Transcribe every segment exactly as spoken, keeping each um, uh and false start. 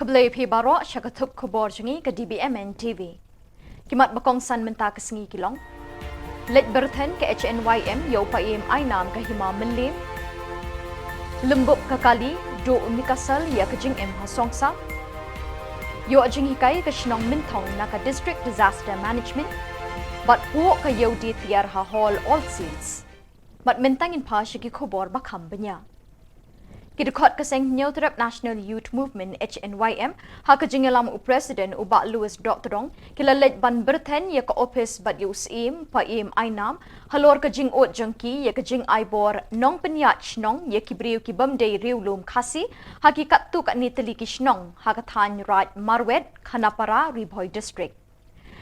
Khublei phi baroh sha ka thup khubor jong ngi ka D B M N T V. Ki mat ba kongsan mynta ka sngi ki long: Leit byrthen ka H N Y M ïa u Paiem Ainam ka Hima Mylliem. Lymbup ka kali, duh u Mikasal ïa ka jingim ha Songsa. Ïoh jinghikai ka shnong Mynthong na ka District Disaster Management. Bad puh ka Ïewdieh tiar ha Hall All Saints. Bad mynta ngin phai sha ki khubor ba kham bniah. Ki dkhot ka seng Hynñiewtrep National Youth Movement, H N Y M, ha ka jingïalam u President u Bah Louis Dohtdong, ki la leit ban byrthen ïa ka ophis bad ïa u Syiem Paiem Ainam halor ka jingud jong ki ïa ka jingai bor nongpynïaid shnong ïa ki briew ki bym dei riewlum Khasi ha ki katto katne tylli ki shnong ha ka thaiñ Raid Marwet, Khanapara, Ri Bhoi District.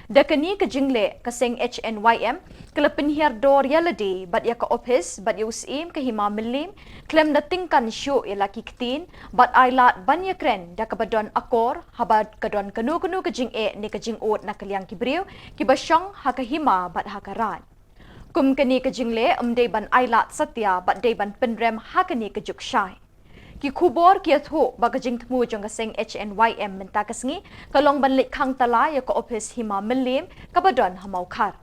Da kane ka jingleh, ka seng H N Y M ka la pynhiar dor ïa lade bad ïa ka ophis bad ïa u Syiem ka Hima Mylliem khlem da tyngkan shuh ïa la ki ktien bad ai lad ban ïakren da kaba don akor haba ka don kano kano ka jingeh ne ka jingud na ka liang ki briew kiba shong ha ka hima bad ha ka raid. Kum kane ka jingleh ym dei ban ai lad satia bad dei ban pynrem ha kane ka juk shai. Ki khubor ki ïathuh ba ka jingthmu jong ka seng H N Y M mynta ka sngi ka long ban leit khang tala ïa ka ophis Hima Mylliem kaba don ha Mawkhar.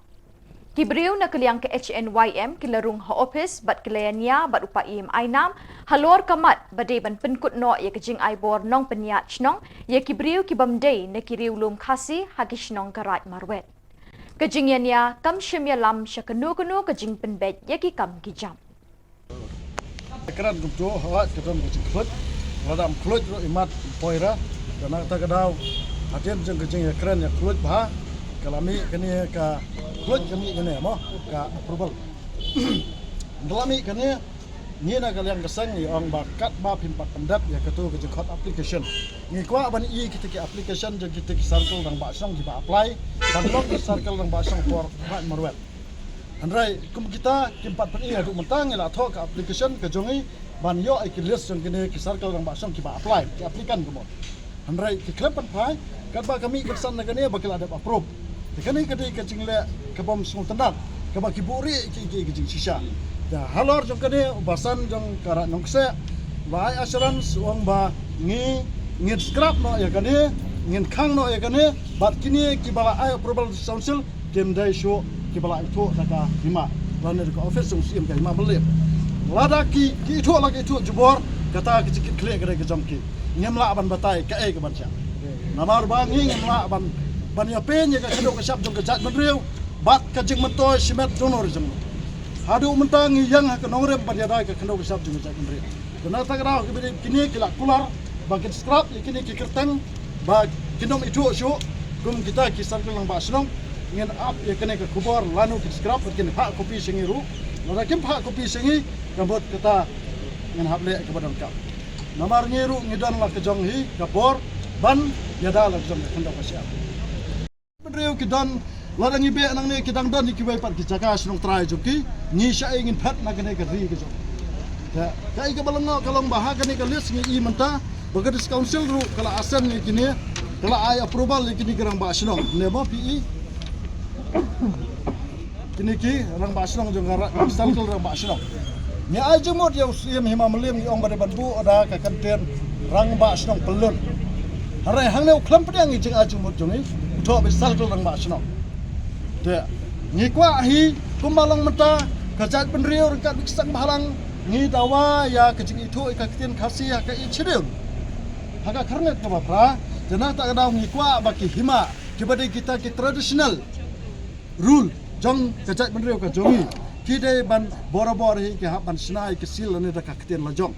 Ki briew na ka liang ka H N Y M ki la rung ha ophis bad ki la ïania bad u Paiem Ainam halor ka mat ba dei ban pynkut noh ïa ka jingai bor nongpynïaid shnong ïa ki briew ki bym dei na ki riewlum Khasi ha ki shnong ka Raid Marwet. Ka jingïania kam shym ïalam sha kano kano ka jingpynbeit ïa ki kam ki jam. Kren kumto, hawat ka don ka jingkhluit. Lada ym khluit ruh imat poi ra. Te na kata ka daw, hadien jong ka jingïakren ïakhluit bha, ka la mih kane ka khluit, ka mih kane mo, ka approval. Ka la mih kane, ngi na ka liang ka seng ngi ong ba katba phim pat pyndep ïa kato ka jingkhot application, ngi kwah ban i kita ki application jong kita ki circle rangbah shnong kiba apply ban long ki circle rangbah shnong por Raid Marwet. Hynrei kum kita kim pat pyni haduh mynta, ngi la thoh ka application ka jong ngi ban ïoh ïa ki list jong kine ki circle rangbah shnong kiba apply, ki applicant kumno. Hynrei ki khlem pynphai katba ka mih ka san na kane ba ki la dep approve. Te kane ka dei ka jingleh ka bym sngewtynnad, kaba ki buhrieh ki, ki, ki jingshisha. Te halor jong kane u basan jong ka Raid Nongkseh u la ai assurance, u ong ba ngi, ngin scrap noh ïa kane, ngin khang noh ïa kane, bad kine kiba la ai approval Council kim dei shuh kiba la ithuh da ka hima lane da ka ophis jong u Syiem ka Hima Mylliem. Lada ki, ki ithuh la ki ithuh jubor, kata ka jingkitkhlieh ka dei ka jong ki. Ngim lah ban batai kaei kaban shah. Namar ba ngi ngim lah ban, ban ïapeiñ ïa ka khyndew ka shyiap jong ka jaitbynriew bad ka jingmyntoi shimet jongno re jongno. Haduh mynta ngi ïeng ha ka nongrim ban ïada ïa ka khyndew ka shyiap jong ka jaitbynriew. Te na kata ka daw, kiba dei kine ki la kular ba kin scrap ïa kine ki kyrteng ba kin ym ithuh shuh kum kita ki circle rangbah shnong. Ngin ap ïa kane ka khubor lano kin scrap, kin phah copy sha ngi ruh. Lada kim phah copy sha ngi, ka mut kata ngin hap leh kaba donkam. Namar ngi ruh ngi don la ka jong hi ka bor ban ïada la ka jong ka khyndew ka shyiap. Bynriew ki don, lada ngi beh nangne ki dang don ïa kiwei pat ki jaka shnong trai jong ki, ngi shaei ngin phet na kane ka ri ka jong. Ka, kaei kaba lyngngoh ka long ba ha kane ka list ngi i mynta ba ka District Council ruh ka la assent ïa kine, ka la ai approval ïa kine ki rangbah shnong. Ne mo phi i? Kine ki rangbah shnong jong ka ra-, circle rangbah shnong. Ngi ai jingmut ïa u Syiem Hima Mylliem, ngi ong ba dei ban buh da ka kyntien rangbah shnong pyllun. Hynrei hangne u khlem pdiang ïa ka jingai jingmut jong ngi, u thoh ba circle rangbah shnong. Te ngi kwah hi kumba long mynta ka jaitbynriew ryngkat bad ki seng bhalang, ngi dawa ïa ka jingithuh ïa ka ktien Khasi ha ka Eighth Schedule, ha ka khyrnit kaba phra. Te na kata ka daw ngi kwah ba ki hima kiba dei kita ki traditional rule jong ka jaitbynriew ka jong ngi, ki dei ban borabor hi ki hap ban shna ïa ki seal lane da ka ktien la jong.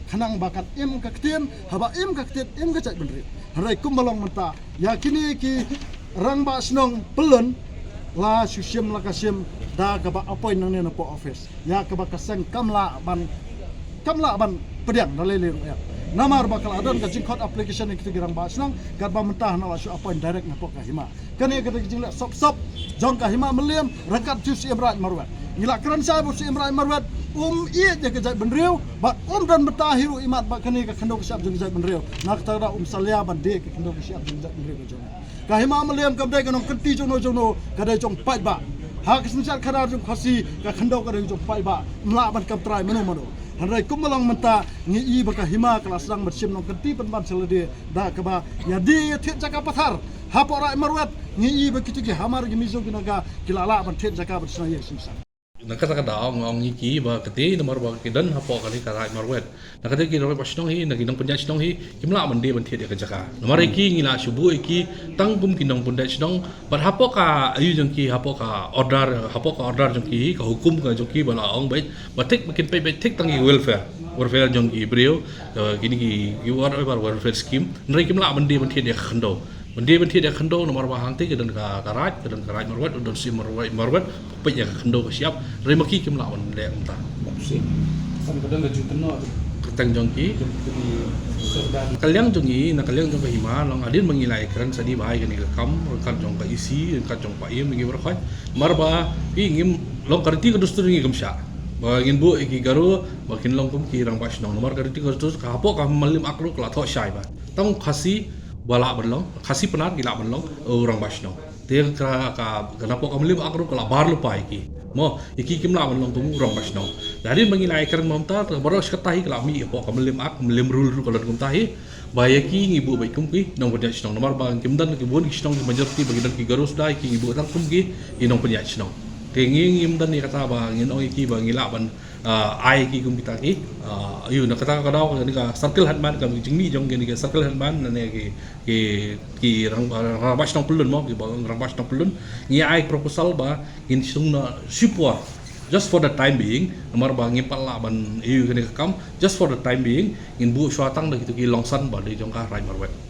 Khnang ba kan im ka ktien, haba im ka ktien im ka jaitbynriew. Hynrei kumba long mynta, ïa kine ki rangbah shnong pyllun la shu shim la ka shim da kaba appoint nangne na poh office. Ïa kaba ka seng kam lah ban, kam lah ban pdiang da lei lei ruh ïa. Namar ba ka la don ka jingkhot application ïa kita ki rangbah shnong, katba mynta hana la shu appoint direct na poh ka hima. Kane ka dei ka jingleh sop sop jong ka Hima Mylliem ryngkat u Syiem Raid Marwet. Ngi la kren shai ba u Syiem Raid Marwet um ïeit ïa ka jaitbynriew bad um don bynta hi ruh imat ba kane ka khyndew ka shyiap jong ka jaitbynriew. Na kata ka daw um salia ban die ka khyndew ka shyiap jong ka jaitbynriew ka jong ngi. Ka Hima Mylliem kam dei ka nongkynti jongno jongno, ka dei jong paidbah. Ha ka synshar khadar jong Khasi, ka khyndew ka dei jong paidbah. Ym lah ban kam trai mano mano. Hynrei kumba long mynta ngi i ba ka hima ka la sdang ban shim nongkynti pynban sha lade da kaba ïa die ïa thied jaka pathar hapoh Raid Marwet. Ngi i ba kito ki hamar ki Mizo ki Naga ki la lah ban thied jaka ban shna ïing shna sem. Na kata ka daw nga ong ïa ki ba kata namar ba ki don hapoh kane ka Raid Marwet. Na kata ki rangbah shnong hi, na ki nongpynïaid shnong hi, kim lah ban die ban thied ïa ka jaka. Namar ïa ki ngi la shu buh ïa ki tang kum ki nongpynïaid shnong, bad hapoh ka aïu jong ki, hapoh ka order, hapoh ka order jong ki, ka hukum ka jong ki ba la ong beit ba thik ba kin peit beit thik tang ki welfare, welfare jong ki briew, eh, kine ki, ki whatever welfare scheme. Hynrei kim lah ban die ban thied ïa ka khyndew. Ban die ban thied ïa ka khyndew namar ba hangta ka don ka, ka Raid, ka don ka Raid Marwet, don siem Marwet, Marwet, peit ïa ka khyndew ka shyiap, hynrei ma ki kim lah ban leh kumta. Siem. San ka don ka jingkynnoh tu. Kyrteng jong ki. Jong ki sordar. Ka liang jong ngi, na ka liang jong ka hima, long hadien ba ngi la ïakren shane ba ha kane ka kam, ryngkat jong ka E C, ryngkat jong Paiem, ngi baroh khoit. Namar ba, phi ngim, long ka riti ka dustur ngi kam shah. Ba ngin buh ïa ki Garo, ba kin long kum ki rangbah shnong. Namar ka riti ka dustur, ka hapoh ka Mylliem Ak ruh ka la thoh shai ba tang Khasi ba lah ban long, Khasi Pnar ki lah ban long, u rangbah shnong. Te ka, ka, ka napoh ka Mylliem Ak ruh ka la bar lypa ïa ki. Mo, ïa ki kim lah ban long kum u rangbah shnong. Te hadien ba ngi la ïakren mynta, te baroh shi katta hi ka la mih hapoh ka Mylliem Ak, Mylliem Rule ruh ka long kumta hi. Ba ïa ki ngi buh beit kum ki nongpynïaid shnong. Namar ba kim don ki bun ki shnong ki majority ba ki don ki Garo suda, ïa ki ngi buh tang kum ki, ki nongpynïaid shnong. Te ngi ngim don ïa kata ba ngin ong ïa ki ba ngi lah ban ah, ai ki kum kita ki, ah, ïa na kata ka daw kane ka circle headman, ka jingmih jong kane ka circle headman, ne ki, ki, ki rang, rangbah shnong Pyllun mo, ki ba rangbah shnong Pyllun. Ngi ai proposal ba ngin shong noh shipor, just for the time being, namar ba ngim pat lah ban ïa kane ka kam, just for the time being, ngin buh shuwa tang da kito ki longsan ba dei jong ka Raid Marwet.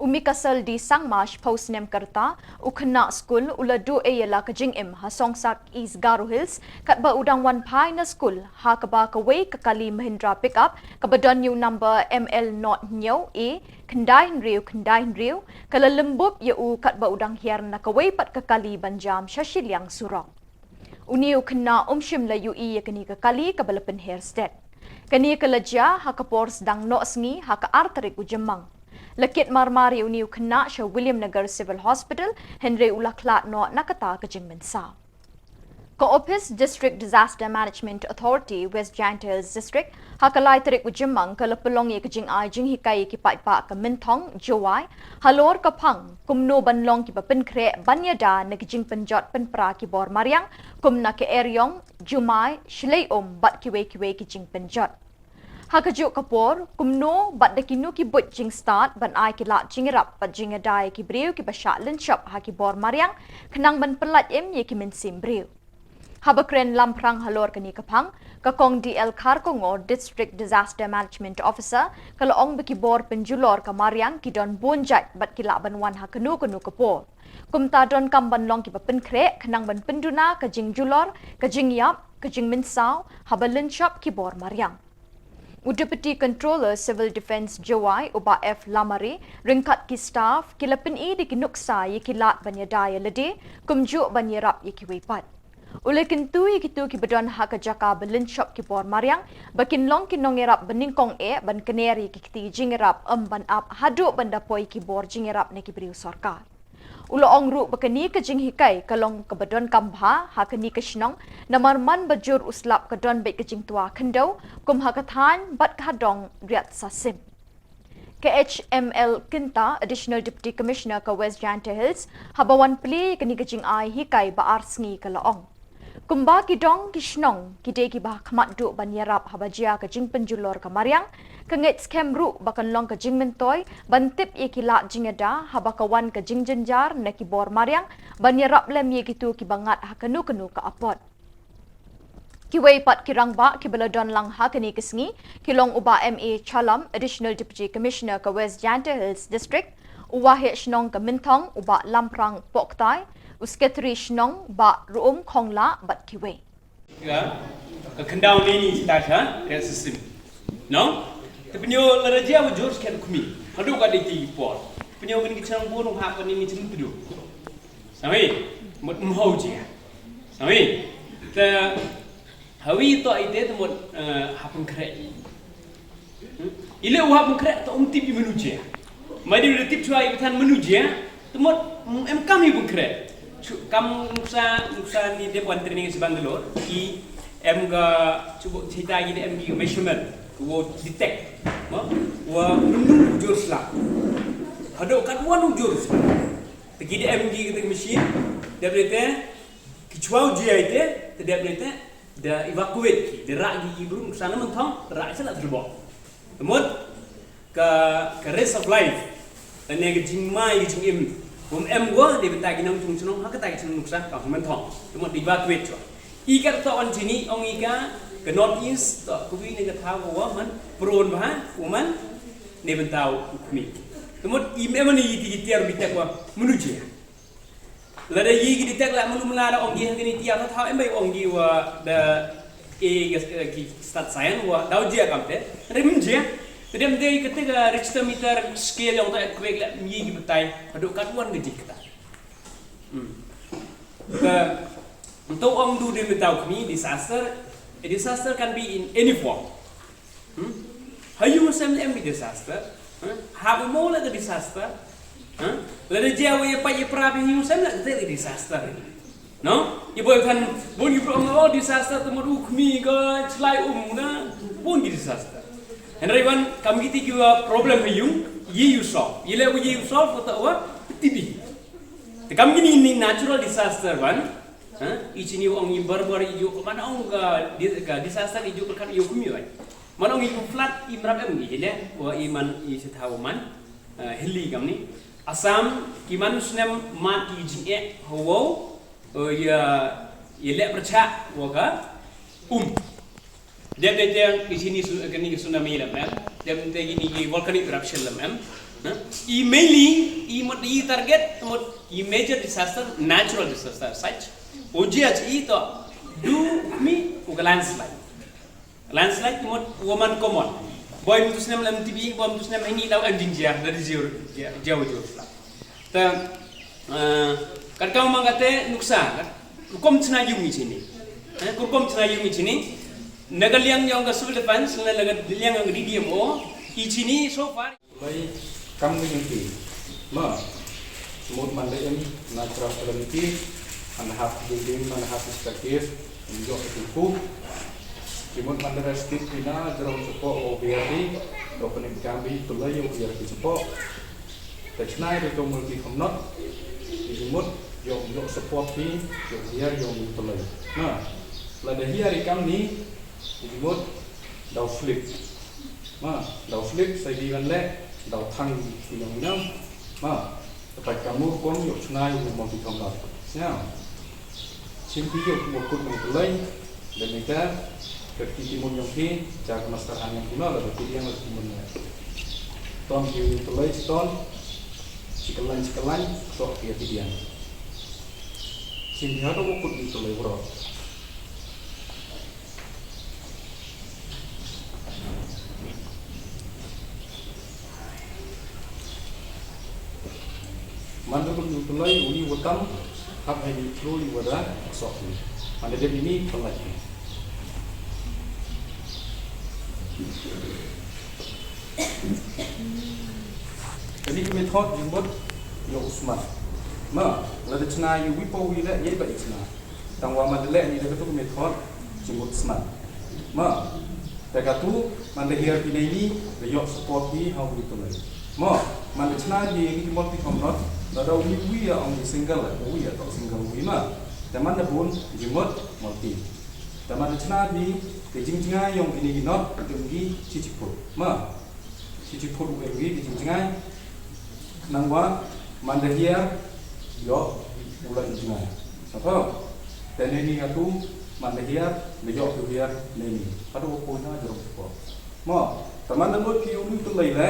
U Mikasal D Sangma, shiphew snem ka rta, u khynnah skul, u la duh ïa la ka jingim ha Songsak, East Garo Hills, katba u dang wan phai na skul, ha kaba kawei ka kali Mahindra pickup, kaba don ïa u number M L nought hynñiew A khyndai hynriew khyndai hynriew, ka la lymbup ïa u katba u dang hiar na kawei pat ka kali ban jam sha shiliang surok. Une u khynnah um shym la ïohi ïa kane ka kali kaba la pynher stet. Kane ka la jia ha ka por sdang noh sngi ha ka ar tarik u Jymmang. La kit marmar ïa une u khynnah sha Williamnagar Civil Hospital, hynrei u la khlad noh na kata ka jingmynsaw. Ka Office District Disaster Management Authority West Jaintia Hills District, ha ka lai tarik u Jymmang ka la pynlong ïa ka jingai jinghikai ïa ki paidbah ka Mynthong, Jowai, halor ka phang kumno ban long kiba pynkhreh ban ïada na ki jingpynjot pynpra ki bor mariang, kum na ka eriong, jumai, shlei um bad kiwei kiwei ki jingpynjot. Ha kajuh ka por, kumno bad da kino ki buit jingstad ban ai ki lad jingïarap bad jingïada ïa ki briew kiba shah lynshop ha ki bor mariang, khnang ban pyllait im ïa ki mynsiem briew. Haba kren lamphrang halor kane ka phang, ka Kong D L Kharkongor, District Disaster Management Officer, ka la ong ba ki bor pynjulor ka mariang ki don bun jait bad ki lah ban wan ha kano kano ka por. Kumta donkam ban long kiba pynkhreh khnang ban pynduna ka jingjulor, ka jingïap, ka jingmynsaw haba lynshop ki bor mariang. U Deputy Controller Civil Defence Jowai, u Bah F Lamare, ryngkat ki staff, ki la pyni da ki nuksa ïa ki lad ban ïada ïa lade, kumjuh ban ïarap ïa kiwei pat. U la kyntu ïa kito kiba don ha ka jaka ba lynshop ki bor mariang ba kin long ki nongïarap ba nyngkong eh ban kner ïa ki kti jingïarap, ym ban ap haduh ban da poi ki bor jingïarap na ki briew sorkar. U la ong ruh ba kane ka jinghikai ka long kaba donkam bha ha kane ka shnong, namar man ba jur u slap ka don beit ka jingtwa khyndew, kum ha ka thaiñ bad ka dong Riatsasim. Ka H M L Kynta, Additional Deputy Commissioner ka West Jaintia Hills, haba wan plie ïa kane ka jingai hikai ba ar sngi, ka la ong, kumba ki dong ki shnong ki dei kiba khmat duh ban ïarap haba jia ka jingpynjulor ka mariang, ka ngeit skhem ruh ba kan long ka jingmyntoi ban tip ïa ki lad jingïada haba ka wan ka jingjynjar na ki bor mariang, ban ïarap lem ïa kito kiba ngat ha kano kano ka apot. Kiwei pat ki rangbah kiba la don lang ha kane ka sngi ki long u Bah M A Challam, Additional Deputy Commissioner ka West Jaintia Hills District, u Waheh Shnong ka Mynthong, u Bah Lamphrang Pohktai, u Secretary Shnong, Bah Ruum Khongla bad kiwei. Ka, ka khyndaw ne ni sita sha, ka system. No? Te pynïoh la da jia ba jur skhem khmi. Haduh ka dei ti por. Pynïoh kani ki chnong bun ha kani ki chnong tudu. Sami, mut mhau jia. Sami. Te hawi to ite te mut, eh, ha pynkhreh. Hmm? Ile u hap pynkhreh to um tip i manu jia. Ma dei u da tip chwa i pathan manu jia, te mut, mm, em kam i pynkhreh. Chu-, kam nuksa, nuksa ni dep wan training si Bangalore, i, Em ka chuba chita ki da em ki measurement. Wa detect. Ma? Wa mynnu u jur sla. Haduh katwan u jur sla. Te ki da em ki kata ka machine. Dep te ki chwa u jia ite. Te dep te da evacuate ki. Da rah ki ki brum sana mynthong. Da rah sala terbok. Te mut ka, ka race of life. Lane ka jingmai ka jingim. Bym em go, dei bynta ki nongshong shnong, ha kata ka shnong nuksa, ka hong mynthong. Te mut dei ba twit chwa. I kat to wan chini, ong i ka, ka North East, to, kubi ne ka thaw ko wa man, prone ba, wa man, ne bynta u khmi. Te mut i me man i ti ki tiar bi tek wa, munu jia. Lada yi ki detect la mulu mala da ong ki ha kini tiar thaw em bai ong ki wa da e ki stad sayan wa da u jia kam te. Rim jia. Te dem de ka te ka Richter meter scale yong ta earthquake la mi ki betai. Haduh kat wan ka jik ta. Hmm. Ka to ong du de metau kini disaster. A disaster can be in any form. Hmm? Ha yung sem em disaster. Hmm? Ha bu mo la ka disaster. Hmm? La da jia wa ya pa ya pra bi yung sem la ka disaster. No? I boy kan bun ki pro mo disaster tu mo du khmi ga chlai um na bun ki disaster. Henry wan kam ki ti ki wa problem ha yung yi you solve. Yi le wa yi you solve ko ta wa ti bi. Te kam ki ni ni natural disaster wan. Ha? I chini ong i barbar i ju man ong ga di-, ga disaster i ju berkat i ju khmi wan. Man ong i ju flood i mrap em i le wa i man i setha wa man, eh, hilli kam ni. Assam ki man snem mat i jing e ho wo, eh, ya, ya le percha wa ga um. Dem te te i chini su-, kini tsunami la mem. Dem te kini ki volcanic eruption la mem. Ha? I mainly i mut i target mut i major disaster, natural disaster such. O ji ach i to du mi u ka landslide. Landslide mut wa man common. Boy mut snem lam tibi, boy mut snem ini lau anjing jia, dari jia, jia, jia, jia. Ta, eh, kat kau mang kate nuksa, kat. Rukom chna yung i chini. Eh, rukom chna yung i chini. Naga liang yong ka civil defense, na naga liang yong D D M O, i chini so far. Bai kam ngi yung ki. Ma, smut man da em, natural calamity, man hap building, man hap structure, yung yok itu ku. Ki mut man da state pina, jrong support o B R D, do pynïaid kam bi tulai o B R D support. Te chnai ri to multi kham not, ki mut, yo, yo support ni, yo hiar, yo mut tulai. Na, lada hiar i kam ni, ki mut, daw slip. Ma, daw slip, sai di wan le, daw thang, ki nong nong. Ma, te pat ka mur kon, yo chnai, yo multi kham not. Nya. Chim phi ïa u kut nongtyloi, da mita, ka kti ki mun yong phi, cha ka master han yong phi no, la ba ki diang la ki mun ïa. Ton phi u nongtyloi, chi ton, chi kyllain, chi kyllain, sok phi ïa ki diang. Chim phi hato u kut nongtyloi bro. Man da kut nongtyloi uni wa tam, hap hai ni tru ni wa da sok ni. Man da dep ini pynlait ni. Kani ka method jingmut ïa u smat. Ma, la da chna ïa wi pa wi le, ïa ba i chna. Tang wa man da leh ni da katu ka method jingmut smat. Ma, da katu man da hiar phi nei ni da ïoh support phi ha u nongtyloi. Ma, man da chna ni ni multi kham not, da da wi wi ïa ong single, wi ïa tok single wi ma. Da man da bun jingmut multi. Da man da chna ni ka jingjngai yong kini ki not, yong ki chi chi put. Ma. Chi chi put u em wi ki jingjngai. Nang wa man da hiar ïoh u la jingjngai. Sato. Te ne ni atu man da hiar da ïoh u hiar ne ni. Atu ko na jrong ko. Mo, ta man da lut ki u nongtyloi le.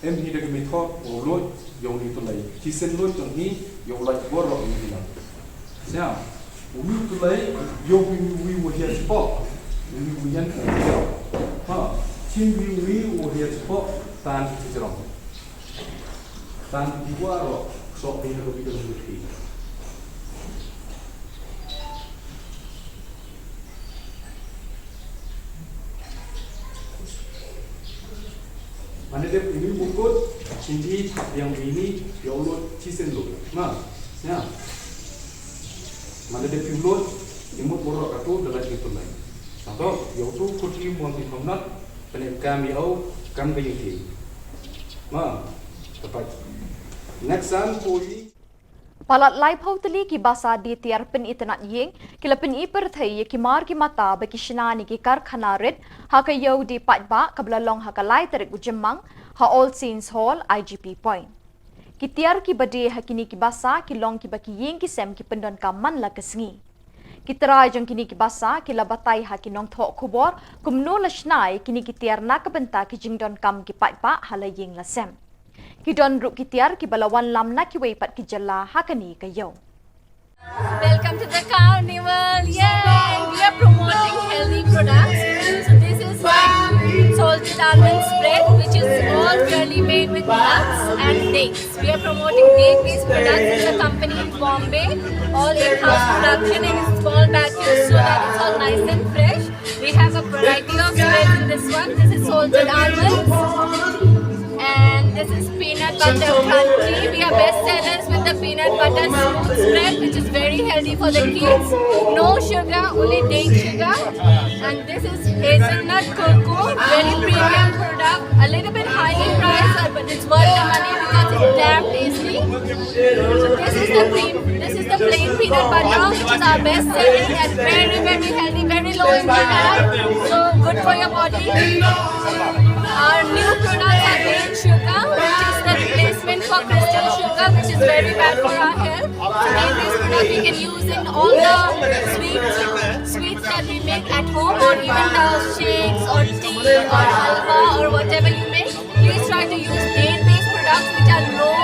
Em hi da ka method u lut ïoh u nongtyloi. Chi sen lut jong hi ïoh u la bor ro ni la. Siam. U nongtyloi, ïoh wi wi wi hiar spok. Wi wi yan ka hiar. Ha, chin wi wi wi hiar spok, tan ki jrong. Tan ki wa ro, sok wi ro wi ro wi. Mane dep ini bukut, chin di thap yang ini, ïoh lut, chi sen lut. Ma, siam. Mane dep ïoh lut, Imut murok atu dalat ki tunai. Satu, yau tu kuti muang di thomnat, penem kam yau, kam ke yuti. Ma, tepat. Next time, poi. Palat laiphew tylli ki basa die tiar pynitynnad ïing, ki la pyni pyrthei ïa ki mar ki mata ba ki shna na ki karkhana rit, ha ka ïew die paidbah kaba la long ha ka lai tarik u Jymmang, ha All Saints Hall, I G P Point. Ki tiar kiba die ha kine ki basa, ki long kiba ki ïing ki sem ki pyndonkam man la ka sngi. Ki trai jong kine ki basa, ki la batai ha ki nongthoh khubor, kumno la shna ïa kine ki tiar na ka bynta ki jingdonkam ki paidbah ha la ïing la sem. Ki don ruh ki tiar kiba la wanlam na kiwei pat ki jylla ha kane ka ïew. Welcome to the carnival. Yay! We are promoting healthy products. So this is like salted almond spread, which is all purely made with nuts and dates. We are promoting date-based products. It's a company in Bombay, all in-house production in a small batches so that it's all nice and fresh. We have a variety of spreads in this one. This is salted almonds. And this is peanut butter crunchy. We are best sellers with the peanut butter smooth spread, which is very healthy for the kids. No sugar, only date sugar. And this is hazelnut cocoa, very premium product. A little bit highly priced, but it's worth the money because it's damn tasty. So this is the cream. This is the plain peanut butter, which is our best selling and very, very healthy, very low in sugar. So good for your body. Our new products are cane sugar, which is the replacement for crystal sugar, which is very bad for our health. So these products we can use in all the sweets, sweets that we make at home, or even the shakes or tea or halwa or whatever you make. Please try to use date-based products which are low,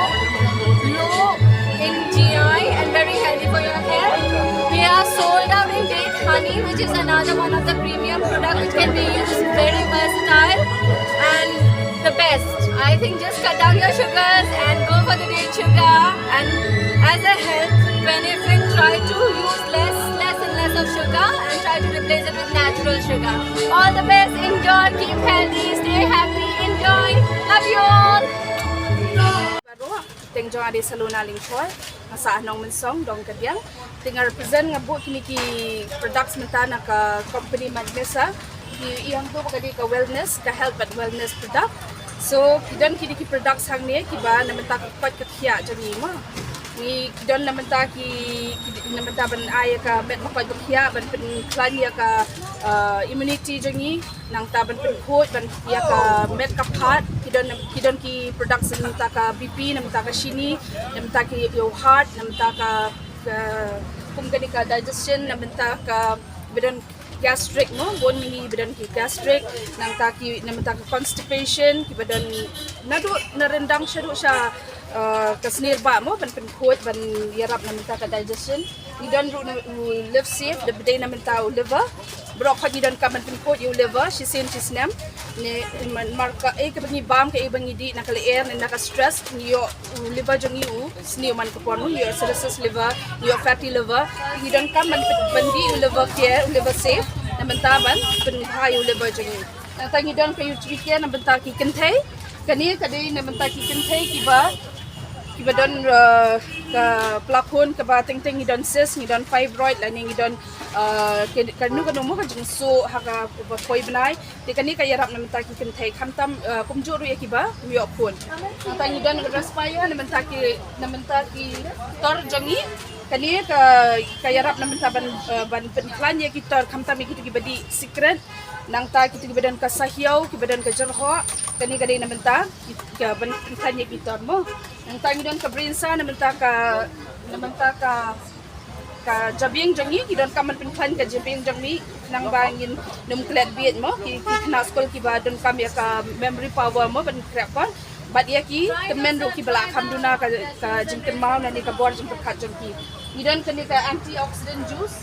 low in G I and very healthy for your health. We are sold out in date honey, which is another one of the premium products which can be used, very versatile and the best. I think just cut down your sugars and go for the date sugar. And as a health benefit, try to use less, less and less of sugar and try to replace it with natural sugar. All the best, enjoy, keep healthy, stay happy, enjoy. Love you all. Baroh, teng jong nga dei Salona Lyngkhoi, nga sah ha Nongmynsong, dong Kadiang. Te nga represent, nga buh kine ki products mynta na ka company Magnessa. Ki ïa hangto ba ka dei ka wellness, ka health bad wellness product. So ki don kine ki products hangne kiba na mynta ka koit ka khiah jong ngi mo. Ngi, ki don na mynta ki, ki na mynta ban ai ïa ka met ba koit ba khiah, ban pynkhlaiñ ïa ka, uh, immunity jong ngi, nangta ban pynkhuid ban ïa ka met ka phad. Ki don, ki don ki products na mynta ka B P, na mynta ka shini, na mynta ki ïa u heart, na mynta ka, ka kum kane ka digestion, na mynta ka ba don gastric mo, bun ngi ba don ki gastric, nangta ki na mynta ka constipation, kiba don naduh na ryndang shaduh sha, uh, ka snier bah mo, ban pynkhuid ban ïarap na mynta ka digestion. Ngi don ruh na u Live Safe, da ba dei na mynta u liver. Baroh khoit ngi donkam ban pynkhuid ïa u liver shisien shisnem. Ne man, mar kaei kaba ngi bam, kaei ba ngi dih na ka lyer ne na ka stress, ngi ïoh u liver jong ngi u sniew man ka por, ngi ïoh cirrhosis liver, ngi ïoh fatty liver. Ngi donkam ban, ban dih u Liver Care, u Liver Safe, na bynta ban pynbha ïa u liver jong ngi. Nangta ngi don ka U T B Care na bynta ki kynthei. Kane ka dei na bynta ki kynthei kiba, kiba don, uh, ka pla khun kaba teng teng, ngi don cyst, ngi don fibroid, lane ngi don, uh, ka, kano kano mo ka jingsuh ha kaba poi bnai. Te kane ka ïarap na bynta ki kynthei, khamtam, uh, kumjuh ruh ïa kiba ym ïoh khun. Nangta ngi don ka Respire na bynta ki, na bynta ki tor jong ngi. Kane ka, ka ïarap na bynta ban, uh, ban pynkhlaiñ ïa ki tor, khamtam ïa kito kiba dih sikret. Nangta kito kiba don ka sahiaw, kiba don ka jyrhoh, kane ka dei na bynta ki, ka ban pynkhlaiñ ïa ki tor mo. Nangta ngi don ka Brinsa na bynta ka, na bynta ka, ka jabieng jong ngi, ngi donkam ban pynkhlaiñ ka jabieng jong ngi, nangba ngin nym klet bieit mo, ki, ki khynnah skul kiba donkam ïa ka memory power mo, ban khreh khon. Bad ïa ki tymmen ruh kiba la kham duna ka, ka jingkynmaw lane ka bor jingpyrkhat jong ki. Ngi don kane ka antioxidant juice.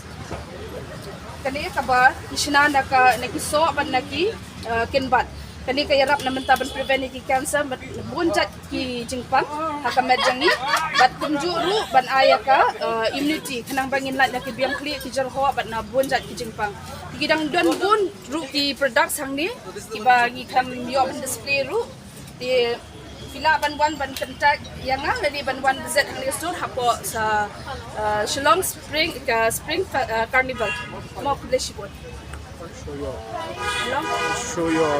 Kane kaba ki shna na ka, na ki soh bad na ki, uh, kynbat. Kane ka ïarap na bynta ban prevent ïa ki cancer bad bun jait ki jingpang ha ka met jong ngi. Bad kumjuh ruh ban ai ïa ka, uh, immunity, khnang ba ngin lait na ki biang khlieh, ki jyrhoh bad na bun jait ki jingpang. Ki dang don bun ruh ki products hangne kiba ngi khlem ïoh ban display ruh. Te Phi lah ban wan ban contact ïa nga lane ban wan visit hangne ha store hapoh sa, uh, Shillong Spring, uh, Spring Fe-, uh, Carnival. Mo, khublei shibun. Show your, show your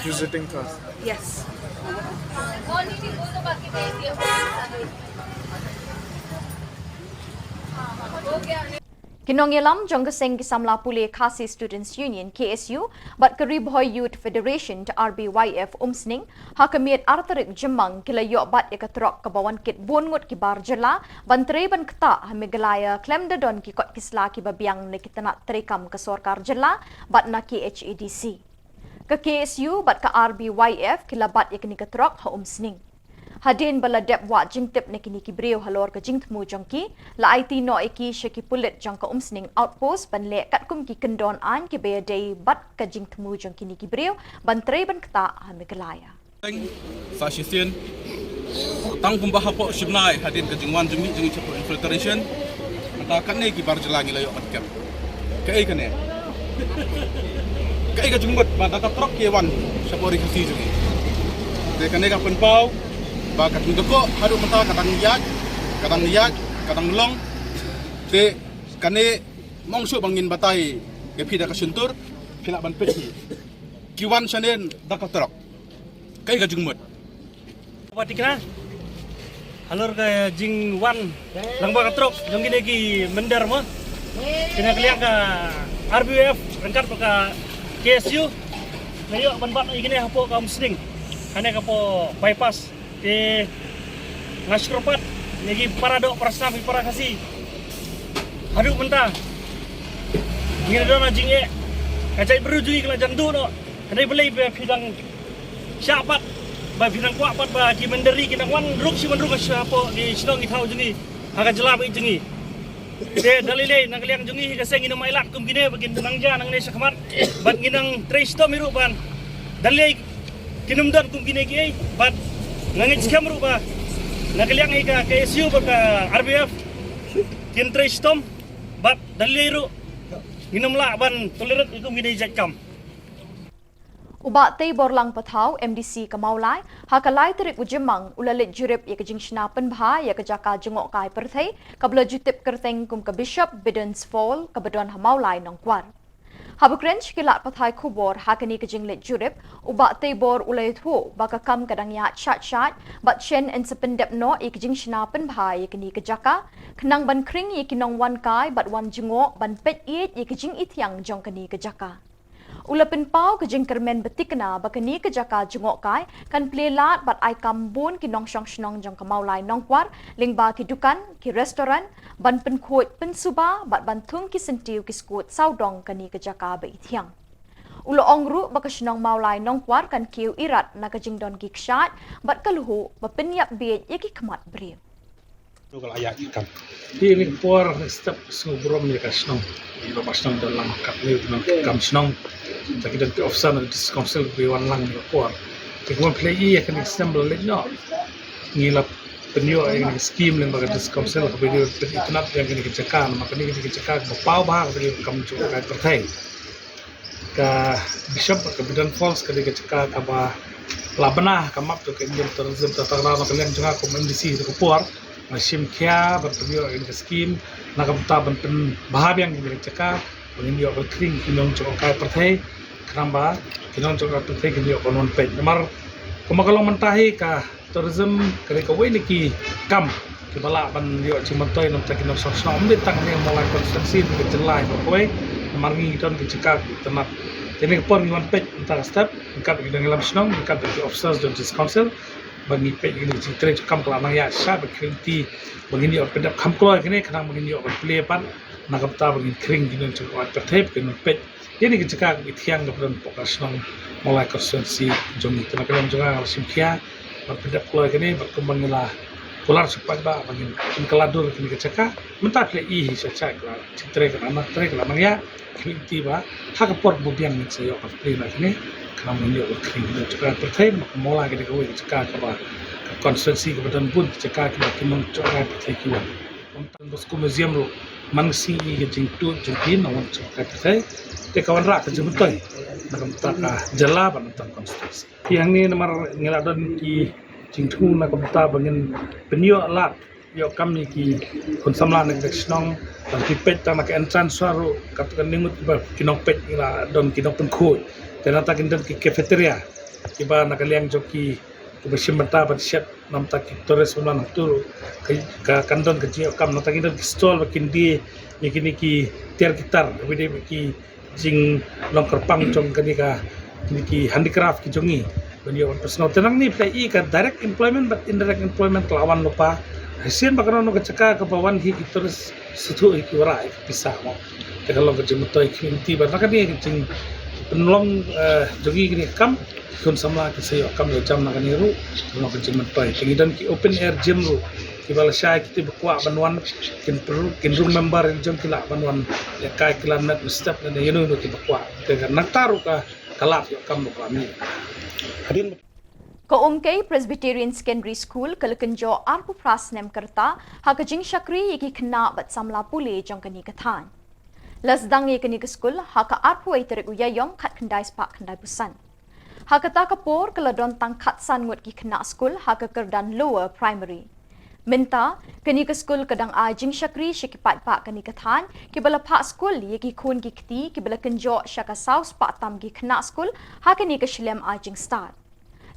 visiting card. Yes. Ki nongïalam jong ka seng ki samla pule Khasi Students Union, K S U, bad ka Ri Bhoi Youth Federation, R B Y F, Umsning, ha ka miet ar tarik Jymmang ki la ïoh bat ïa ka trok kaba wan kit bun ngut ki bar jylla ban trei ban ktah ha Meghalaya khlem da don ki kot ki sla kiba biang na ki tnat treikam ka sorkar jylla bad na K H A D C. Ka K S U bad ka R B Y F ki la bat ïa kane ka trok ha Umsning. Hadien ba la dep wad jingtip na kine ki briew halor ka jingthmu jong ki, la aiti noh ïa ki sha ki pulit jong ka Umsning Outpost ban leh katkum ki kyndon aiñ kiba ïadei bad ka jingthmu jong kine ki briew ban trei ban ktah ha Meghalaya. Sa shisien tang kumba hapoh shibnai hadien ka jingwan jingmih jong ngi shapoh infiltration. Mynta kane ki bar jylla ngi la ïoh ban kep. Kaei kane? Kaei ka jingmut ba da ka trok ki wan shapoh ri Khasi jong ngi? Te kane ka pynpaw ba ka jingdukok haduh mynta ka dang ïaid, ka dang ïaid, ka dang long. Te kane mong shuh ba ngin batai ïa phi da ka shyntur, phi lah ban peit hi. Ki wan shane da ka trok. Kaei ka jingmut? Ba tikna halor ka jingwan lang bad ka trok jong kine ki mynder mo. Kine ka liang ka R B Y F ryngkat bad ka K S U la ïoh ban bat ïa kine hapoh ka Umsning, kane ka hapoh bypass. Te nga shukor pat ïa ki para doh para snam, ki para Khasi. Haduh mynta ngi la don ha jingeh, ka jaitbynriew jong ngi ka la jan duh noh. Hynrei balei ba phi dang shah pat, ba phi dang kwah pat ba ki mynder ri kin nang wan rung shi wan rung shapoh ki shnong ki thaw jong ngi ha ka jylla ba ïeit jong ngi? Te da lei lei na ka liang jong ngi hi ka seng ngin ym ailad kum kine ba kin nang jia nangne shakhmat bad ngin nang trei shitom hi ruh ban da lei kin ym don kum kine kiei. Bad nga ngeit skhem ruh ba na ka liang hi ka K S U bad ka R B F kin trei shitom bad da lei ruh ngin ym lah ban tolerate ïa kum kine jait kam. U Bah Teiborlang Pathaw, M D C ka Mawlai, ha ka lai tarik u Jymmang u la leit jurip ïa ka jingshna pynbha ïa ka jaka jngohkai pyrthei kaba la ju tip kyrteng kum ka Bishop Biden's Fall kaba don ha Mawlai Nongkwar. Haba kren sha ki lad pathai khubor ha kane ka jingleit jurip, u Bah Teibor u la ïathuh ba ka kam ka dang ïaid shait shait bad shen yn sa pyndep noh ïa ka jingshna pynbha ïa kane ka jaka, khnang ban khring ïa ki nongwan kai bad wan jngoh ban peit ïeit ïa ka jingithiang jong kane ka jaka. U la pynpaw ka jingkyrmen ba tikna ba kane ka jaka jngohkai kan plie lad bad ai kam bun ki nongshong shnong jong ka Mawlai Nongkwar, lyngba ki dukan, ki restaurant, ban pynkhuid pynsuba bad ban thung ki syntiew ki skud sawdong kane ka jaka ba ithiang. U la ong ruh ba ka shnong Mawlai Nongkwar kan kiew irat na ka jingdon ki kshaid bad ka lhuh ba pynïap bieit ïa ki khmat briew. Ka la ïaid ki kam. Te kane ka por, kane ka step, sngewbha burom ïa ka shnong. Ïa ba shnong don lang kat ne, don ki kam shnong. Te ki don ki officer na ka District Council kiba wan lang kane ka por. Te kumba phi la ïohi ïa kane ka snem ba la leit noh, ngi la pynïoh ïa kane ka scheme lyngba ka District Council kaba ïadei bad itynnad ïa kane ka jaka, namar kane ka jaka kaba paw bha kaba ïadei bad ka kam jngohkai pyrthei. Ka Bishop, ka Biden Falls ka dei ka jaka kaba la bna ha ka map jong ka Indian tourism. Te kata ka daw na ka liang jong nga kum M D C ha ka por, nga shim khia ban pynïoh ïa kane ka scheme na ka bynta ban pynbha biang ïa kane ka jaka, ban ngin ïoh ban khring ki nongjngohkai pyrthei, khnang ba ki nongjngohkai pyrthei kin ïoh ban wan peit. Namar kumba ka long mynta hi, ka tourism ka dei kawei na ki kam kiba lah ban ïoh jingmyntoi na ka bynta ki nongshong shnong, ym dei tang hangne ha Mawlai constituency, ne ka jylla baroh kawei, namar ngi don ki jaka kiba itynnad. Te kane ka por ngi wan peit mynta ka step ryngkat bad ki nongïalam shnong, ryngkat bad ki officers jong District Council, ba ngi peit ïa kane ka jingtrei jingkam ka la nang ïaid shai, ba khring ti ba ngin ïoh pyndep kham kloi kane, khnang ba ngin ïoh ban plie pat na ka bynta ba ngin khring ki nongjngohkai pyrthei ba kin wan peit ïa kane ka jaka kaba ithiang kaba don hapoh ka shnong Mawlai constituency jong ngi. Te na ka liang jong nga, nga la shim khia ban pyndep kloi kane, bad kumba ngi la kular sha u paidbah ba ngin pynkylla dur ïa kane ka jaka. Mynta phi la ïohi hi, shait shait ka la jingtrei ka la nang, trei ka la nang ïaid. Khmih lynti ba ha ka por ba biang ngin sa ïoh ban plie na kane, khnang ba ngin ïoh ban khring ki nongjngohkai pyrthei, namar ka Mawlai ka dei kawei ka jaka kaba, ka constituency kaba don bun ki jaka kiba ki nongjngohkai pyrthei ki wan. Don Bosco Museum ruh man ka sngi ka jingtuid jong ki nongwan jngohkai pyrthei. Te ka wanrah ka jingmyntoi na ka bynta ka jylla bad na ka bynta ka constituency. Te hangne namar ngi la don ki jingthmu na ka bynta ba ngin pynïoh lad ïoh kam ïa ki khun samla na ka shnong, ban peit tang na ka entrance ruh, katto katne ngut ba ki nongpeit ngi la don ki nongpynkhuid. Te nangta kin don ki cafeteria kiba na ka liang jong ki, kiba shim bynta ban shet namar ki tourist ba mlan hangto ruh. Ka, ka kan don ka jingïoh kam, nangta kin don ki stall ba kin die ïa kine ki tiar ki tar, ba dei ba ki jinglong kyrpang jong kane ka, kine ki handicraft ki jong ngi ban ïoh ban pynsngew. Te nangne phi i ka direct employment bad indirect employment ka la wan lypa. Shisien ba kano kano ka jaka kaba wan hi ki tourist shu thuh hi ki wanrah hi ki pisa mo. Te ka long ka jingmyntoi ki community bad na kane ka jingpynlong, eh, jong ngi kane ka kam, ki khun samla ki sa ïoh kam ïoh jam na kane ruh, ka long ka jingmyntoi. Te ngi don ki open air gym ruh, kiba lashai kito ba kwah ban wan kin pynrung, kin rung member, kin jong ki lah ban wan ïa kai klan met step ne ïa no no kiba kwah. Te ka nangta ruh ka, ka lad ïoh kam ruh ka mih. Hadien Ka Umkei Presbyterian Secondary School ka la kynjoh arphew phra snem ka rta ha ka jingshakri ïa ki khynnah bad samla pule jong kane ka thaiñ. La sdang ïa kane ka skul ha ka arphew wei tarik u Ïaïong khatkhyndai spah khyndaiphew san. Ha kata ka por ka la don tang khatsan ngut ki khynnah skul ha ka kyrdan Lower Primary. Mynta kane ka skul ka dang ai jingshakri sha ki paidbah kane ka thaiñ kiba la phah skul ïa ki khun ki kti kiba la kynjoh sha ka saw spah tam ki khynnah skul ha kane ka shlem ai jingstad.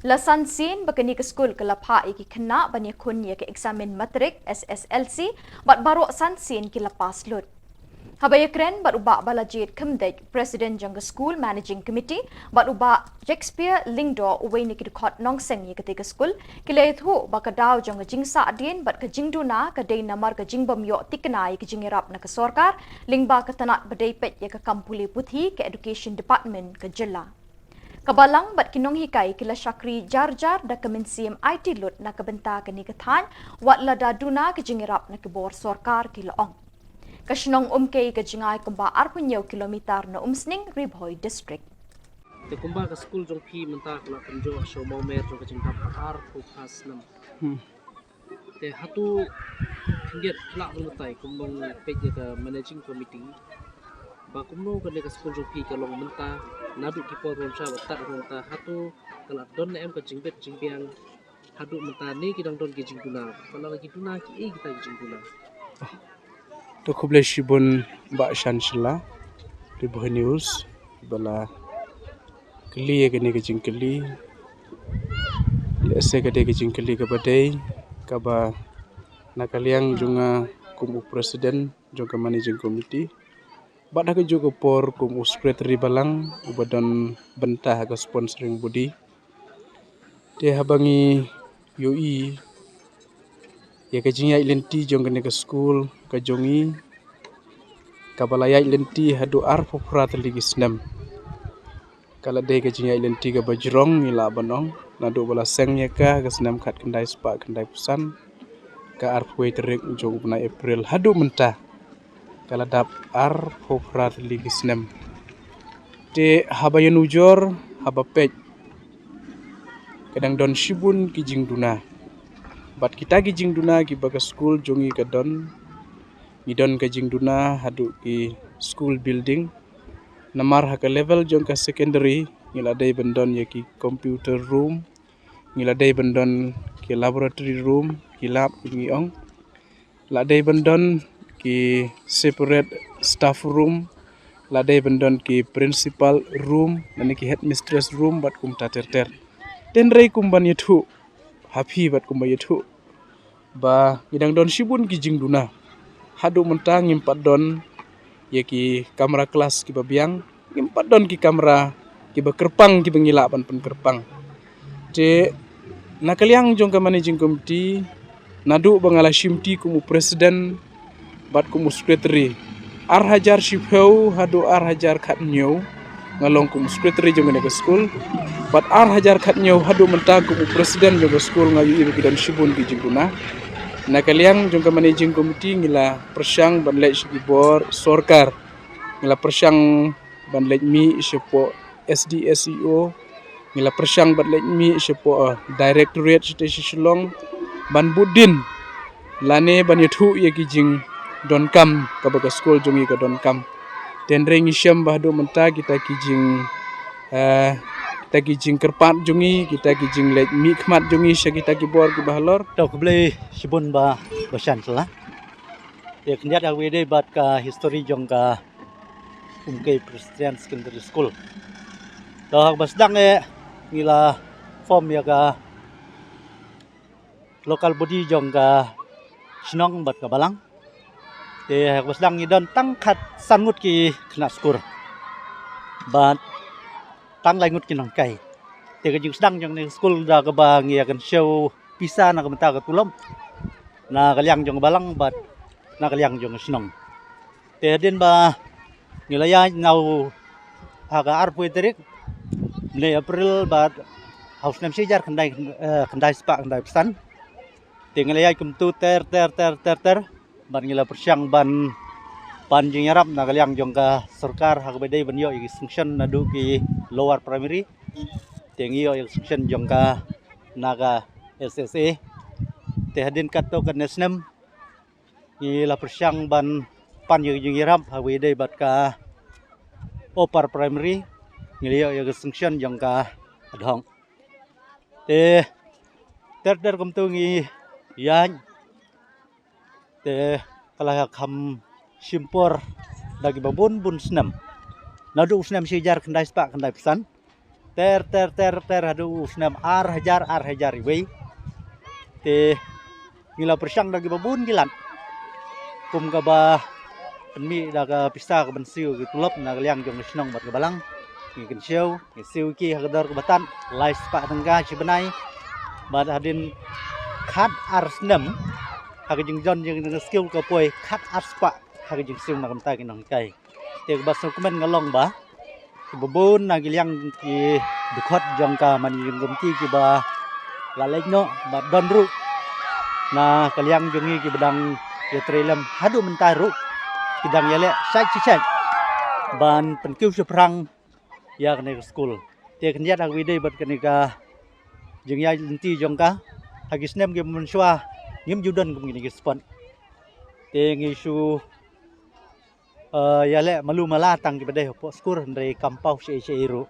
La san sien ba kane ka skul ka la phah ïa ki khynnah ban ïakhun ïa ka eksamin matrik, S S L C, bad baroh san sien ki la pass lut. Haba ïakren bad u Bah Balajied Khymdeit, President jong ka School Managing Committee, bad u Bah Shakespeare Lyngdoh, uwei na ki dkhot nongseng ïa katei ka skul, ki la ïathuh ba ka daw jong ka jingsahdien bad ka jingduna ka dei namar ka jingbym ïoh tikna ïa ka jingïarap na ka sorkar lyngba ka tnat ba dei peit ïa ka kam pule puthi ka Education Department ka jylla. Ka balang bad ki nonghikai ki la shakri jar jar da ka mynsiem aiti lut na ka bynta kane ka thaiñ, wat lada duna ka jingïarap na ki bor sorkar, ki la ong. Ka shnong Umkei ka jngai kumba arphew hynñiew kilometer na Umsning, Ri Bhoi District. Te kumba ka skul jong phi mynta ka la kynjoh sha u mawmer jong ka jingdap arphew phra snem. Hmm. Te hato khyndiat phi lah ban batai kum ba ngi peit ïa ka managing committee ba kumno kane ka skul jong phi ka long mynta, naduh ki por ba ym shai bad tad mynta, hato ka la don ne em ka jingbit jingbiang haduh mynta ne ki dang don ki jingduna, ba la ki duna kiei kita ki jingduna? To khublei shibun Bah Shan Shylla, Ri Bhoi News, ba la kylli ïa kane ka jingkylli. Lehse ka dei ka jingkylli kaba dei, kaba na ka liang jong nga kum u president jong ka managing committee, bad ha kajuh ka por kum u secretary balang uba don bynta ha ka sponsoring body. Te haba ngi ïohi ïa ka jingïaid lynti jong kane ka skul ka jong ngi, kaba la ïaid lynti haduh arphew phra tylli ki snem. Ka la dei ka jingïaid lynti kaba jrong ngi lah ban ong, naduh ba la seng ïa ka ha ka snem khatkhyndai spah khyndaiphew san, ka arphew wei tarik jong u bnai April haduh mynta, ka la dap arphew phra tylli ki snem. Te haba ïanujor, haba peit, ka dang don shibun ki jingduna. Bad kita ki jingduna kiba ka skul jong ngi ka don, ngi don ka jingduna haduh ki school building. Namar ha ka level jong ka secondary ngi la dei ban don ïa ki computer room, ngi la dei ban don ki laboratory room, ki lab kum ngi ong. La dei ban don ki separate staff room, la dei ban don ki principal room, lane ki headmistress room bad kumta ter ter. Te hynrei kum ban ïathuh ha phi bad kumba ïathuh ba ngi dang don shibun ki jingduna. Haduh mynta ngim pat don ïa ki kamra klas kiba biang, ngim pat don ki kamra kiba kyrpang kiba ngi lah ban pynkyrpang. Te na ka liang jong ka managing committee, naduh ba nga la shimti kum u president bad kum u secretary, ar hajar shiphew haduh ar hajar khathynñiew nga long kum u secretary jong kane ka skul, bad ar hajar khathynñiew haduh mynta kum u president jong ka skul, nga ïohi ba ki don shibun ki jingduna. Na ka liang jong ka managing committee ngi la pyrshang ban leit sha ki bor sorkar, ngi la pyrshang ban leit mih shapoh S D S E O, ngi la pyrshang ban leit mih shapoh, uh, directorate shatei sha Shillong ban bud dien lane ban ïathuh ïa ki jingdonkam kaba ka skul jong ngi ka donkam. Tynrai ngi shem ba haduh mynta kita ki jing, eh, kita ki jingkyrpad jong ngi, kita ki jingleit mihkhmat jong ngi sha kita ki bor kiba halor. To khublei shibun ba, ba shan sala. Te khyndiat ha kaba ïadei bad ka history jong ka Umkei Presbyterian Secondary School. To ha kaba sdang eh ngi la form ïa ka local body jong ka shnong bad ka balang. Te ha kaba sdang ngi don tang khatsan ngut ki khynnah skul bad tang lai ngut ki nonghikai. Te ka jingsdang jong kane ka skul da kaba ngi ïa kynshew pisa na ka bynta ka tulop na ka liang jong ka balang bad na ka liang jong ka shnong. Te hadien ba ngi la ïaid na u ha ka arphew tarik mynne April bad ha u snem shi hajar khyndai, eh, khyndai spah khyndaiphew san. Te ngi la ïaid kumtu ter ter ter ter ter bad ngi la pyrshang ban pan jingïarap na ka liang jong ka sorkar ha kaba ïadei ban ïoh ïa ki sanction naduh ki lower primary. Te ngi ïoh ïa ka sanction jong ka na ka S S A. Te hadien katto katne snem ngi la pyrshang ban pan ïa ka jingïarap ha kaba ïadei bad ka upper primary, ngi la ïoh ïa ka sanction jong ka ad hoc. Te ter ter kumtu ngi ïaid. Te ka la kham shim por da kiba bun bun snem. Naduh u snem shi hajar khyndai spah khyndaiphew san ter ter ter ter haduh u snem ar hajar ar hajar iwei. Te ngi la pyrshang da kiba bun ki lad kum kaba pynmih da ka pisa ka ban siew ki tulop na ka liang jong ka shnong bad ka balang. Ngi kynshew, ngi siew ki ha ka dor kaba tad lai spah tyngka shi bnai. Bad hadien khat ar snem ha ka jingdon jong ka skul ka poi khat ar spah ha ka jingsiew na ka bynta ki nonghikai. Te kaba sngewkmen nga long ba kiba bun na ki liang ki dkhot jong ka managing committee kiba la leit noh bad don ruh na ka liang jong ngi kiba dang ïatrei lem haduh mynta ruh ki dang ïaleh shait shait ban pynkiew shaphrang ïa kane ka skul. Te khyndiat ha kaba ïadei bad kane ka jingïaid lynti jong ka ha ki snem kiba mynshuwa ngim ju don kum kine ki spot. Te ngi shu eh, ïaleh malu mala tang kiba dei hapoh skul hynrei kam paw shaei shaei ruh.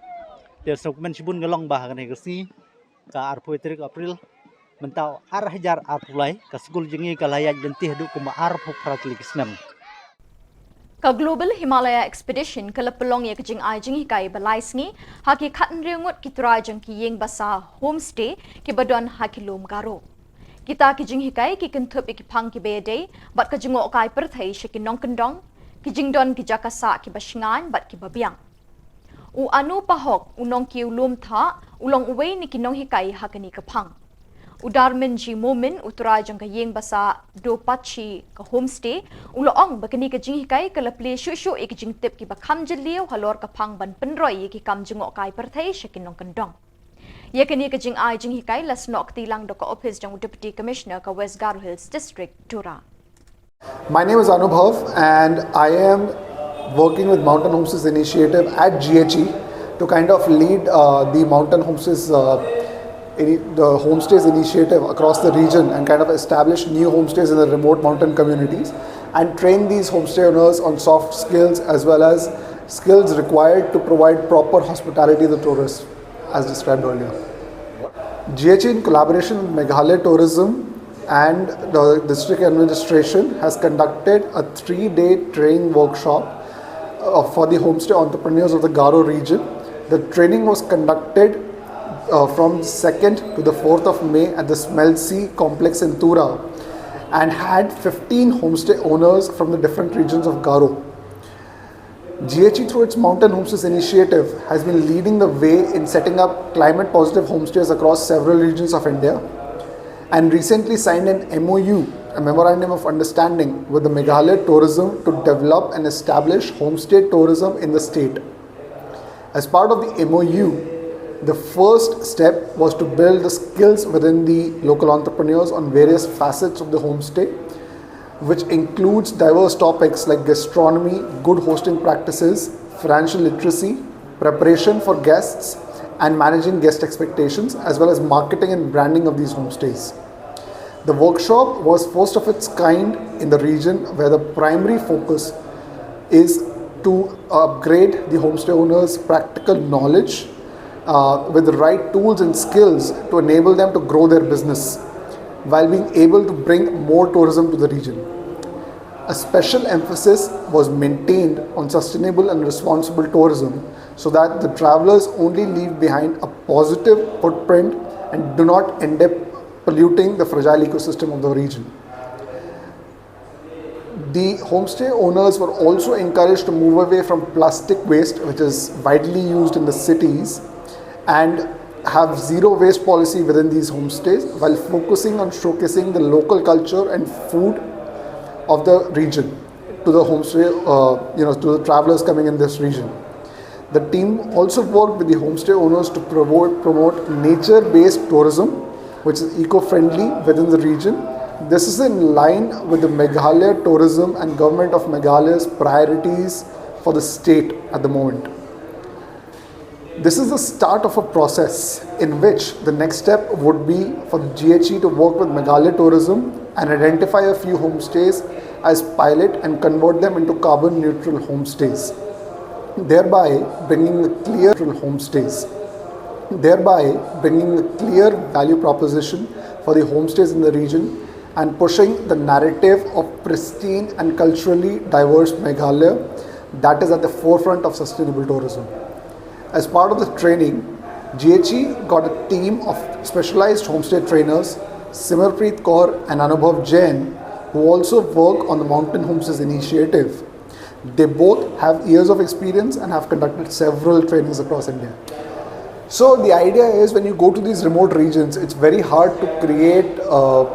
Te sngewkmen shibun nga long ba ha kane ka sngi ka arphew tarik April mynta u ar hajar arphew lai ka skul jong ngi ka la ïaid lynti haduh kumba arphew phra tylli ki snem. Ka Global Himalaya Expedition ka la pynlong ïa ka jingai jinghikai ba lai sngi ha ki khathynriew ngut ki trai jong ki ïing basa homestay kiba don ha ki lum Garo. Kita ki jinghikai ki kynthup ïa ki phang kiba ïadei bad ka jngohkai pyrthei sha ki nongkyndong, ki jingdon ki jaka sah kiba shngaiñ bad kiba biang. U Anu Pahok, u nongkiew lum thah, u long uwei na ki nonghikai ha kane ka phang. U Darmin G Momin, u trai jong ka ïing basa Dopachi ka homestay, u la ong ba kane ka jinghikai ka la plie shuh shuh ïa ki jingtip kiba kham jylliew halor ka phang ban pynroi ïa ki kam jngohkai pyrthei sha ki nongkyndong. Ïa kane ka jingai jinghikai la snoh kti lang da ka ophis jong u Deputy Commissioner ka West Garo Hills District, Tura. My name is Anubhav, and I am working with Mountain Homestays Initiative at G H E to kind of lead, uh, the Mountain Homestays, uh, ini- the homestays initiative across the region and kind of establish new homestays in the remote mountain communities and train these homestay owners on soft skills as well as skills required to provide proper hospitality to the tourists, as described earlier. G H E, in collaboration with Meghalaya Tourism and the district administration, has conducted a three-day training workshop, uh, for the homestay entrepreneurs of the Garo region. The training was conducted, uh, from second to the fourth of May at the Smelsea Complex in Tura and had fifteen homestay owners from the different regions of Garo. G H E, through its Mountain Homestays initiative, has been leading the way in setting up climate positive homestays across several regions of India and recently signed an M O U, a Memorandum of Understanding, with the Meghalaya Tourism to develop and establish homestay tourism in the state. As part of the M O U, the first step was to build the skills within the local entrepreneurs on various facets of the homestay, which includes diverse topics like gastronomy, good hosting practices, financial literacy, preparation for guests, and managing guest expectations, as well as marketing and branding of these homestays. The workshop was first of its kind in the region, where the primary focus is to upgrade the homestay owners' practical knowledge uh, with the right tools and skills to enable them to grow their business while being able to bring more tourism to the region. A special emphasis was maintained on sustainable and responsible tourism so that the travelers only leave behind a positive footprint and do not end up polluting the fragile ecosystem of the region. The homestay owners were also encouraged to move away from plastic waste, which is widely used in the cities, and have zero waste policy within these homestays while focusing on showcasing the local culture and food of the region to the homestay, uh, you know, to the travelers coming in this region. The team also worked with the homestay owners to promote, promote nature-based tourism, which is eco-friendly within the region. This is in line with the Meghalaya tourism and Government of Meghalaya's priorities for the state at the moment. This is the start of a process in which the next step would be for the G H E to work with Meghalaya Tourism and identify a few homestays as pilot and convert them into carbon neutral homestays, thereby bringing a clear homestays, thereby bringing a clear value proposition for the homestays in the region and pushing the narrative of pristine and culturally diverse Meghalaya that is at the forefront of sustainable tourism. As part of the training, G H E got a team of specialized homestay trainers, Simarpreet Kaur and Anubhav Jain, who also work on the Mountain Homestays initiative. They both have years of experience and have conducted several trainings across India. So the idea is when you go to these remote regions, it's very hard to create, uh,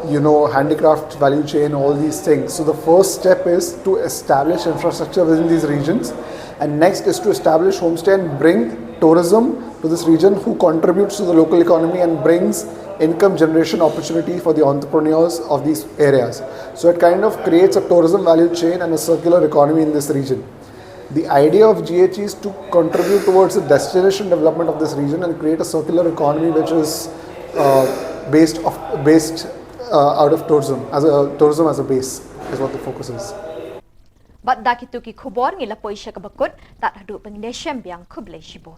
you know, handicraft value chain, all these things. So the first step is to establish infrastructure within these regions, and next is to establish homestay and bring tourism to this region, who contributes to the local economy and brings income generation opportunity for the entrepreneurs of these areas. So it kind of creates a tourism value chain and a circular economy in this region. The idea of G H E is to contribute towards the destination development of this region and create a circular economy which is uh, based of based uh, out of tourism as a tourism as a base is what the focus is. Bad da kitu ki khubor ngi la poi sha kaba kut, tad haduh ban ïashem biang, khublei shibun.